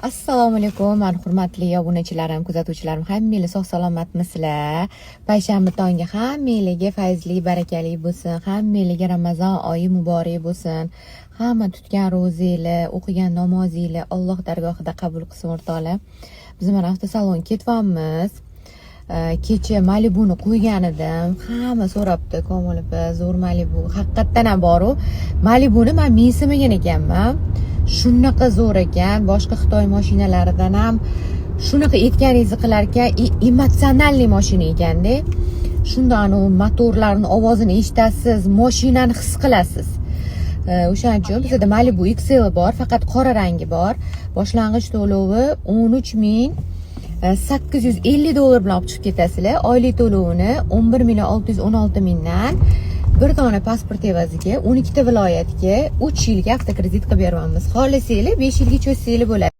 Assalomu alaykum, mani hurmatli obunachilarim, kuzatuvchilarim, hammanglar sog' salomatmisizlar? Payshanba tongi hammanglarga fayzli, barakali bo'lsin, hammanglarga Ramazon oyi muborak bo'lsin. Hamma tutgan ro'zanglar, o'qigan namozinglar Alloh dargohida qabul qilsin, o'rtoqlar. Biz mana avtosalon ketyapmiz. Kecha Malibuni qo'ygan edim. Hamma so'rabdi, "Komil opa, zo'r Malibu." Haqiqatdan ham boru. Malibuni man mensimagan ekanman. Shunaqa zo'r ekan, boshqa Xitoy mashinalaridan ham shunaqa aytganingizni qilar ekan, и эмоциональный mashina ekanda. Shunda anavi motorlarni ovozini eshitasiz, mashinani his qilasiz. O'shaning uchun bizada Malibu XL bor, faqat qora rangi bor. Boshlang'ich to'lovi 13 850 dollar bilan olib chiqib ketasizlar. Oylik to'lovini 11 million 616 mingdan bir dona pasport evaziga 12 ta viloyatga 3 yilga avtokredit qilib beryapmiz. Xohlasanglar, 5 yilga cho'zsanglar bo'ladi.